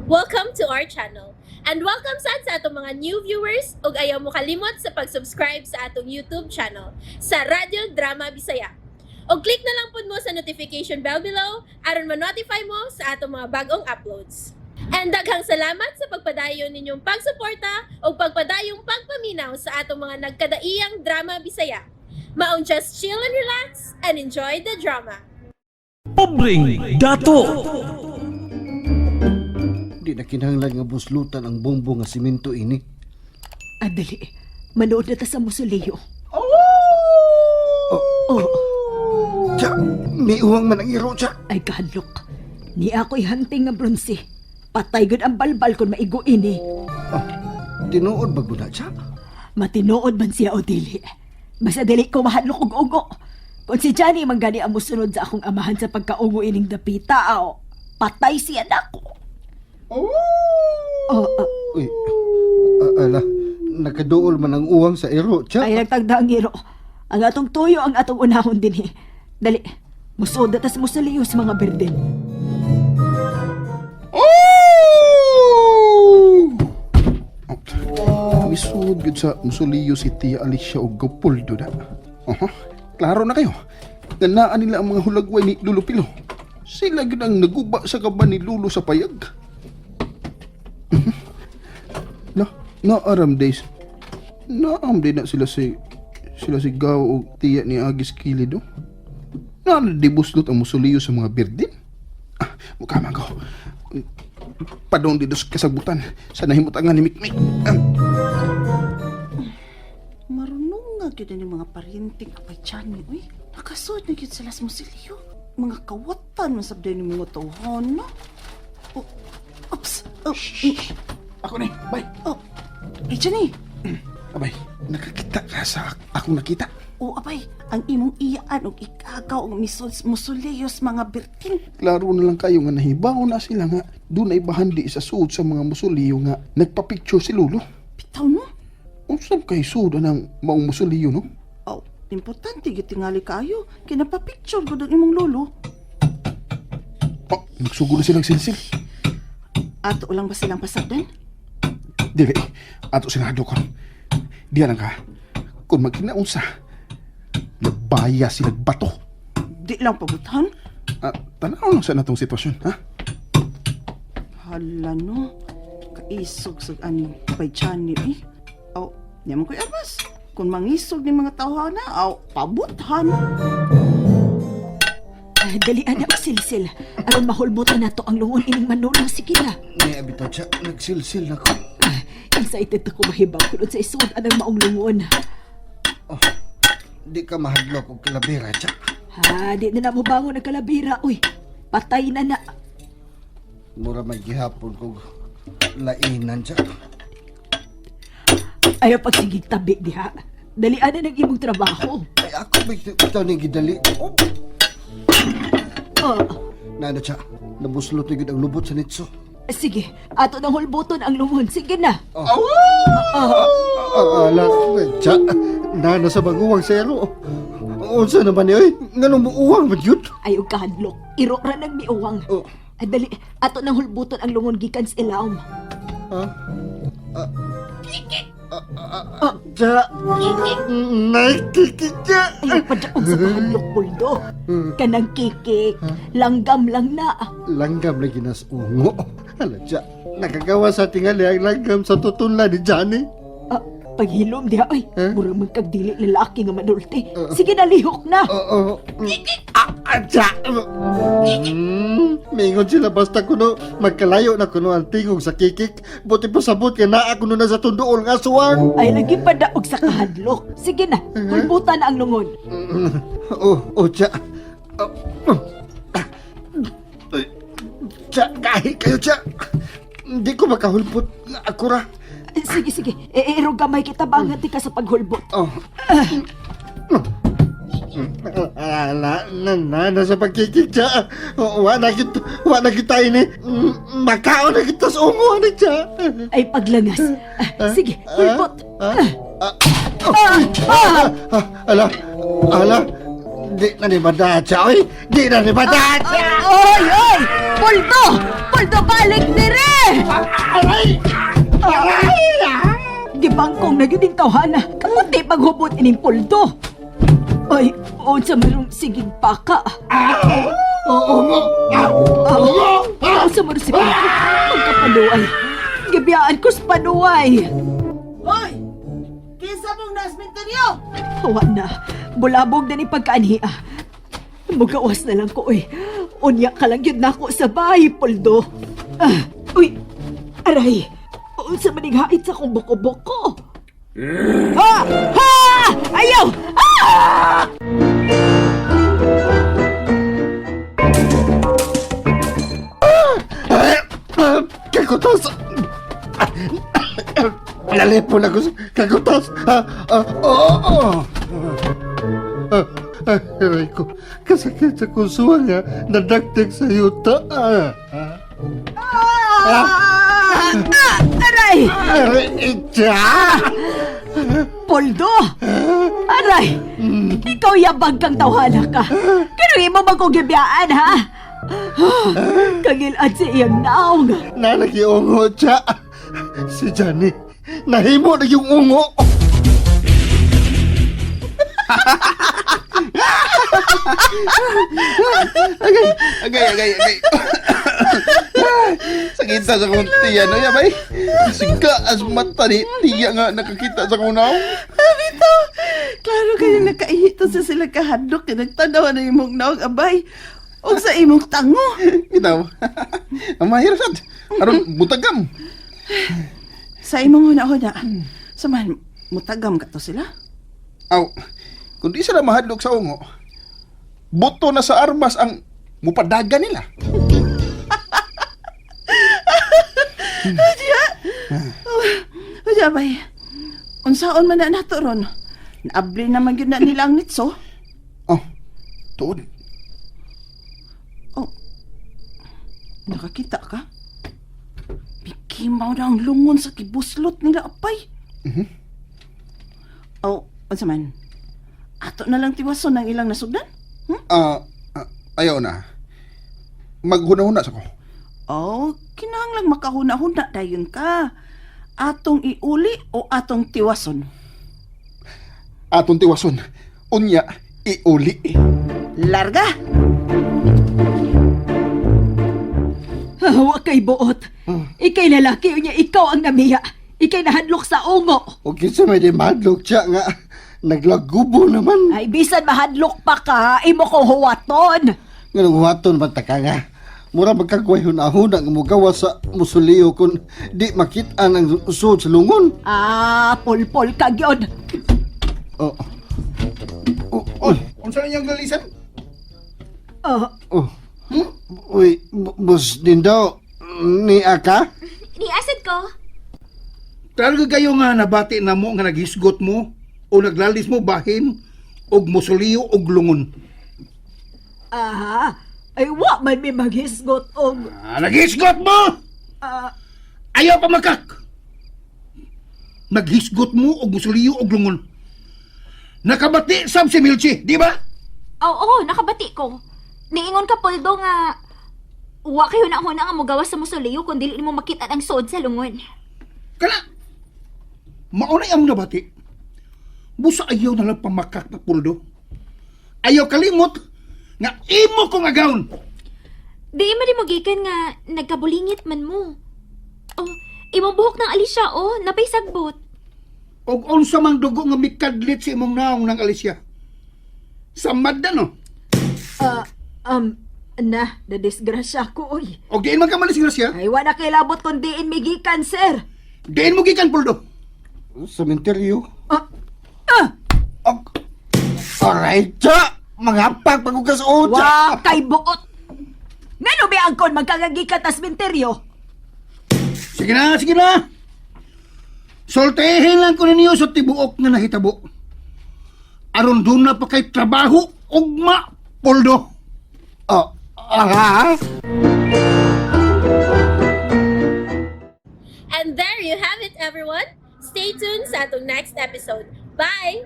Welcome to our channel. And welcome sad sa atong mga new viewers ug ayaw mo kalimot sa pag-subscribe sa atong YouTube channel sa Radyo Drama Bisaya. Og click na lang pud mo sa notification bell below aron ma-notify mo sa atong mga bagong uploads. And daghang salamat sa pagpadayon ninyong pagsuporta ug pagpadayong pagpaminaw sa atong mga nagkadaiyang drama Bisaya. Maong just chill and relax and enjoy the drama. Pobreng Dato. Di na kinahanglan nga buslutan ang bombo nga simento ini. Adali, manood na ta sa musuliyo. Oh, Tsa, miuwang man ang iro, tsa. Ay kahadlok. Ni ako'y hunting nga bronze. Patay gud ang balbal kung maigo ini. Oh, tinuod ba gud na, tsa? Matinuod man siya o dili. Basta dili ko mahadlok og ugo. Kung si Johnny man gani ang musunod sa akong amahan sa pagkaungo ining dapita, aw, patay siya nako. Oh, oh, Uy, ala, nakaduol man ang uwang sa iro, tsa. Ay nagtagda ang iro. Ang atong tuyo ang atong unahon dinhi. Dali, musuod na ta sa musuliyo sa mga berden. Misud gyud sa musuliyo si Tia Alicia og Gopoldo da. Aha, klaro na kayo. Nga naa nila ang mga hulagway ni Lolo Pilo. Sila gyud ang naguba sa kaban ni Lolo sa payag. Na, naaram days. Naam din na sila si Gao og tiya ni Agis Kilid, oh. Naa di buslot ang musuliyo sa mga birdin. Ah, mukha man ko. Padong dito sa kasagutan sa nahimutangan ni Mikmik. Ah, Marunong nga gyud ni mga parinting apay Johnny, uy. Nakasuod na gyud sila sa musilyo. Mga kawatan man sabday ni mga tawhan, no? Oh, oops. Oh, Ako ni, bye. oh. Ay, Johnny. Abay, nakakita ka sa akong nakita. Oh, abay, ang imong iyaan og ikagaw ang misol musuleyos mga bertin. Klaro na lang kayo nga nahibaw na sila nga doon ay bahandi sa suod sa mga musuliyo nga nagpa-picture si Lolo. Bitaw, no? Unsam kay suod ang maong musuliyo, no? Oh, importante gyud tingali kaayo. Kay napapicture gud ang imong lolo. Oh, nagsugo na silang silsil. Ato lang ba silang pasagdan? Dili, ato sila hadlokon. Diya lang ka. Kung magkinaunsa, nabaya sila bato. Di lang pabuthan. Ah, tanaw lang sa natong sitwasyon, ha? Hala no. Kaisog sug ani bay Johnny eh. Aw, niya man ko'y armas. Kung mangisog ni mga tawhana, aw, pabuthan. Ay, dali ana og silsil. Aron mahulbutan nato ang lungon ining Manolo. Sige na. Niya bitaw, tsa, nagsilsil na ko. Ah, excited ako mahibaw kun sa isuod anang maong lungon. Oh, di ka mahadlok og kalabira, tsa. Ha, di na na mo bangon ang kalabira. Uy, patay na na. Mura may gihapon kog lainan, tsa. Ayaw pagsigig tabi diha. Dali ana ng imong trabaho. Ay, ako bitaw ni gidali. Oh, Oh, nana, tsa, nabuslot na gyud ang lubot sa nitso. Sige, ato nang hulbuton ang lungon. Sige na. Ah, ala, tsa, nana sa banguwang sa iro. Unsa naman ni, oy? Nganong muuwang man yun? Ayaw kahadlok. Iro ra nang miuwang. Oh. Ah, dali, ato nang hulbuton ang lungon gikan sa ilawom. Tsa, nakikita. Ayaw padaog sa kahadlok, Puldo. Kanang kikik. Langgam lang na. Langgam lagi nas ungo. Ala, tsa, nakagawa sa tingali ang langgam sa tutula ni Johnny. Ah, paghilom diha ay. Eh? Murag man kag dili lalaki nga manulti. Sige na, lihok na. Oo. Ah, ah, tsa. Mingon sila basta kuno magkalayo na kuno ang tingog sa kikik. Buti pa sabot nga naa kuno na sa tunduol nga suwang. Ay lagi padaog sa kahadlok. Sige na, hulbutan na ang lungon. Oh, tsa. Oh, oh. Ah. Ay, tsa, gahi kayo, tsa. Hindi ko makahulpot na ako ra. Sige, sige. E, ero gamay kita bangat ka sa paghulbot. Oh. Ala, na, na, na sa pagkikik, tsa. Wa na kita ini. Makaon na kita sa ungo, ani, tsa. Ay paglangas. Ah, sige, hulbot. Ah, ah, ah, ah, ala, ala, di na ni madacha, oy. Di na ni madacha. Oy, oy! Puldo! Puldo, balik dire! Gibangkong na gyud ning tawhana. Kamunti paghubot ining puldo. Ay, unsa man rong sigig paka. Oo mo! Ah, unsa man rong sigig pagkapaluay. Gibiyaan ko sa panuay. Hoy! Kinsa mong nasminteryo? Wa na. Bulabog na ni pagkaanhia. Mugawas na lang ko, uy. Unya ka lang yun nako sa bahay, Poldo. Ah, uy, aray. Unsa man ning hait sa akong buko-buko? Ha! Ha! Ayaw! Ah! Kakutos! Lalipon ako sa kakutos! Ah, oo! Oh, Ah, ah, aray ko, kasakit sa kusuha nga, nadagdag sa yuta. Ah! Ah! Aray! Aray, itcha! Poldo! Aray! Ikaw yabag kang tawhana ka. Kano imo man kong gibiyaan, ha? Kangilad sa iyang naong. Nalagiungo, tsa. Si Johnny, nahimo na yung ungo. Agay, agay, agay, agay. Sakita sa kong tiya, no, yabay. Siga as mata ni tiya nga nakakita sa kong naong. Bitaw! Klaro kayo nakaihito sa sila kahadlok kay nagtanaw na imong naog abay. O sa imong tango. Bitaw. Ang mahirap sad. Aron butagam. Sa imong huna-huna. Samahan, mutagam ka to sila? Aw, kung di sila mahadlok sa ungo, buto na sa armas ang mupadaga nila. O siya, bay. Unsaon man na nato ron? Naabli naman gyud na nila ang nitso. Oh, tuod. Oh. Nakakita ka? Mikimaw na ang lungon sa kibuslot nila, apay. Oh, unsa man? Ato na lang tiwason ang ilang nasugdan? Hmm? Ah, ah, ayaw na. Maghuna-huna sa ko. Oh, kinahanglang makahuna-huna dayon ka. Atong iuli o atong tiwason? Atong tiwason. Unya, iuli. Larga! Wa kay buot. Ikay lalaki unya ikaw ang namiya. Ikay nahadlok sa ungo. O kinsa may di madlok, tsa nga. Naglagubo naman. Ay bisan mahadlok pa ka, imo ko huwaton. Nga huwaton man ta ka nga. Mura magkagway hunahuna nga mugawa sa musuliyo kung di makita ang suod sa lungon. Ah, pulpol ka gyud. Oh. Oh, oh, Unsa na niyang galisan? Ah, oh. Uy, bus din daw. Ni aka? Niasad ko. Talaga kayo nga nabati na mo nga naghisgot mo o naglalis mo bahin og musuliyo og lungon. aha. Ay wa man mi maghisgot og Ah, naghisgot mo! ah, Ayaw pa makak! Naghisgot mo og musuliyo og lungon. Nakabati sab si Milchi, di ba? Oo, nakabati ko. Niingon ka, Poldo, nga wa kayo na huna nga mogawas sa musuliyo kung dili nimo makita ang suod sa lungon. Kana! Maunay ang nabati. Busa ayaw na lang pamakak na puldo. Ayaw kalimot nga imo kong agawon. Di man mo gikan nga nagkabulingit man mo. Oh, imong buhok ng Alicia, oh, napay sagbot. Og unsa mang dugo nga mikadlit sa imong naong ng Alicia. Samad na no. ah, na, nadisgrasya ko oy. Og diin man ka malis grasya. Ay wa na kay labot kun diin mi gikan, sir. Diin mo gikan puldo. Sementeryo. Ah, ah, Ok. Alright, tsa! Mga pagpagugas o, tsa! wa kay buot. Ngano bi angkon magkagagikan tas menteryo? Sige na, sige na. Soltehin lang ko ninyo sa tibuok nga nahitabo. Aron doon na pa kay trabaho ugma puldo. Oh, aha! And there you have it, everyone. Stay tuned sa atong next episode. Bye!